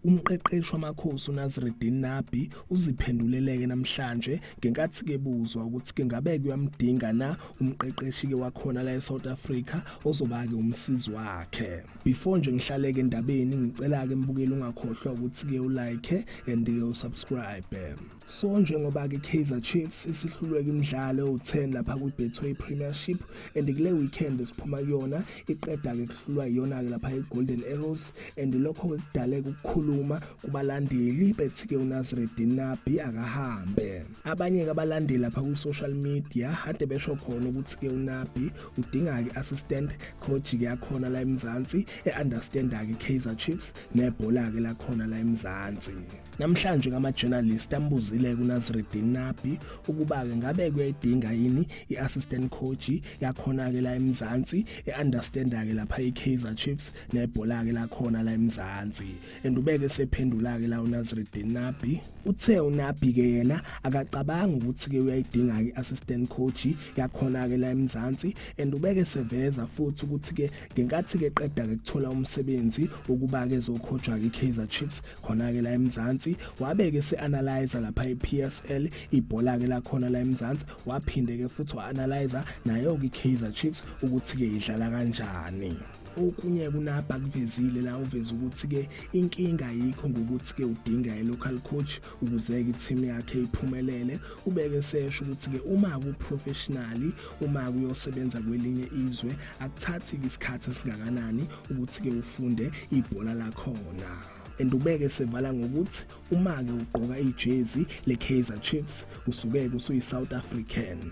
Umqeqeshi wamakhosi uNazareddin Nabi uziphenduleleke namhlanje ngenkathi kebuzwa ukuthi ke ngabe kuyamdinga na umqeqeshi ke wakhona la eSouth Africa ozoba ke umsizi wakhe. Before nje ngihlaleke endabeni ngicela ke mbukeli ungakhohlwa ukuthi ke ulike and usubscribe. So njengoba ke Kaizer Chiefs isihlulwe imidlalo u10 lapha kwiBetway Premiership and kule weekend siphuma kuyona iqeda ke kuhlulwa iyona ke lapha eGolden Arrows and lokho ke kudaleka ukukhuluma kubalandeli bethi ke uNazareddin Nabi akahambe. Abanye ke abalandeli lapha ku social media hade besho khona ukuthi ke uNabi udinga ke assistant coach ke yakhona la eMzansi eunderstanda ke Kaizer Chiefs nebhola ke la khona la eMzansi. Namhlanje ama journalist ambuzile kuNazareddin Nabi ukuba ke ngabe kuyayidinga yini iassistant coach yakhona ke la eMzansi eunderstanda ke lapha eKaizer Chiefs nebhola ke la khona la eMzansi. Ubeke sephendula ke la uNazareddin Nabi uthe uNabi ke yena akacabanga ukuthi ke uyayidinga iassistant coach yakhona ke la eMzansi ubeke seveza futhi ukuthi ke ngenkathi ke qeda ke kuthola umsebenzi ukuba ke ezocoacha ke Kaizer Chiefs khona ke la eMzansi wabeke seanalyze lapha ePSL ibhola ke la khona la eMzansi waphinde ke futhi waanalyze nayo ke Kaizer Chiefs ukuthi ke idlala kanjani. Okunye kunapha kuvezile la uveza ukuthi ke inkinga yikho ngokuthi ke udinga ilocal coach ukuze ke team yakhe iphumelele. Ubeke sesho ukuthi ke uma ku professionally uma kuyosebenza kwelinye izwe akuthathi isikhathi esingakanani ukuthi ke ufunde ibhola lakhona. Ubeke sevala ngokuthi uma ke ugqoka ijezi leKaizer Chiefs usuke kusuyi South African.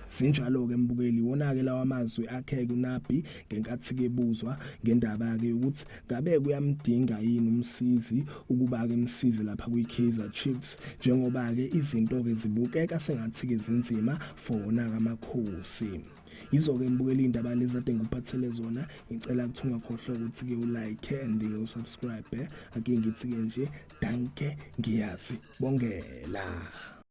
Sinjalo ke mbukeli wona ke lawa amazwi akhe kuNabi ngenkathi ke buzwa ngendaba ke ukuthi ngabe kuyamdinga yini umsizi ukuba ke umsizi lapha kwiKaizer Chiefs njengoba ke izinto ke zibukeka sengathi ke zinzima for wona kamakhosi. Izo ke mbukeli indaba lezi ade ngikuphathele zona ngicela ukuthi ungakhohlwa ukuthi ke ulike and usubscribe ake ngithi ke nje danke ngiyazi bongela.